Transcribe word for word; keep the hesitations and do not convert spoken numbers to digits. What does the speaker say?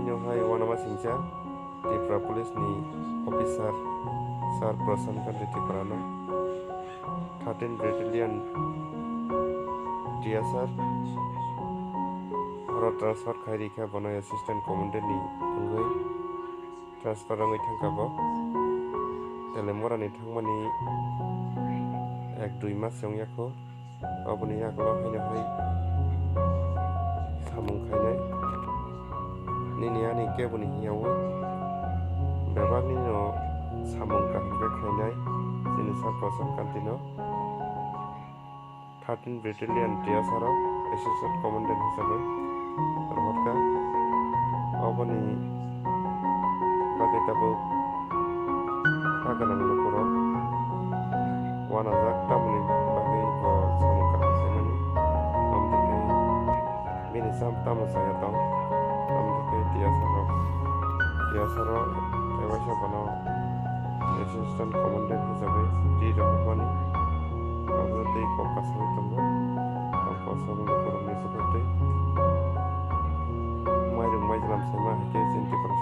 Tini hai uanama singcha Tripura Police ni officer Sir Prashant Kanti Tripura no thirteen Battalion T S R oro transfer khai rikha, bono Assistant Commandant ni wngwi transfer wngwi thangkha bo. Telemora ni thangmani ek dui mas wngya kho. Aboni yagulo haino hai samung khainai. Nini ani keboni hiyaui bebak nini no samung kaham khe khainai. Chini Sir Prashant Kanti no thirteen Battalion T S R o Assistant Commandant hisabai rohorkha. Oboni bagwi tabuk kha gwnang lukurok uanajak, tamoni bagwi bo samung kaham khaimani. Amtwi khe bini sam tamo saya tong, amtwi khe T S R rok, T S R o tei waisa bono Assistant Commandant hisabai ri rohormani. Abo tei kok kasagwi tongo, ang kok samung lukurokni bwkhak tei mairung maichwlam saima hai khe chini Tripura